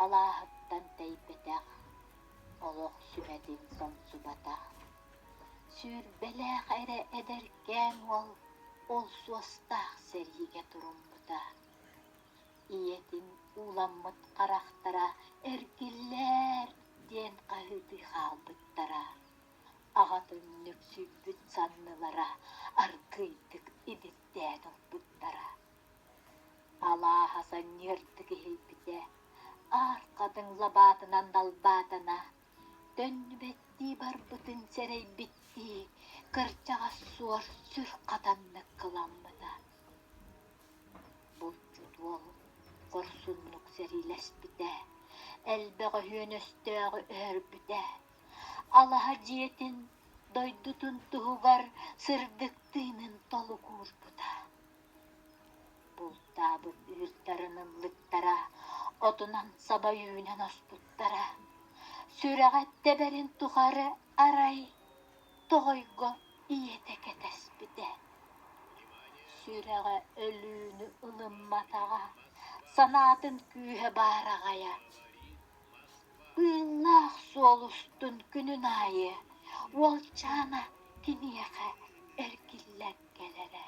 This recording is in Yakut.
Алааһыттан тэйбэтэх, олох сүмэтин сомсубатах, сүүрбэлээх эрэ эдэркээн уол ол суостаах сэриигэ туруммута. Ийэтин ууламмыт харахтара «Эргиллээр!» диэн хаһыытыы хаалбыттара. Аҕатын нүксүйбүт саннылара аргыыйдык ибирдээн ылбыттара. Алааһа санньыардык иһийбитэ, аар хатыҥ лабаатынан далбаатана, төннүбэттии барбытын сэрэйбиттии, кырдьаҕас суор сүр хатаннык кыламмыта. Булчут уол хорсуннук сэриилэспитэ, элбэх өһүөн өстөөҕү өһөрбүтэ. Алаһа дьиэтин, дойдутун туһугар сырдык тыынын толук уурбута. Бултаабыт ыырдарын ыллыктара отунан саба үүнэн оспуттара. Сүрэҕэ тэбэрин тухары арай тоҕойго ийэтэ кэтэспитэ. Сүрэҕэ өлүүнү ылымматаҕа, санаатын күүһэ баараҕайа. Быыллаах суол устун күнүн аайы уолчаана киниэхэ эргиллэн кэлэрэ.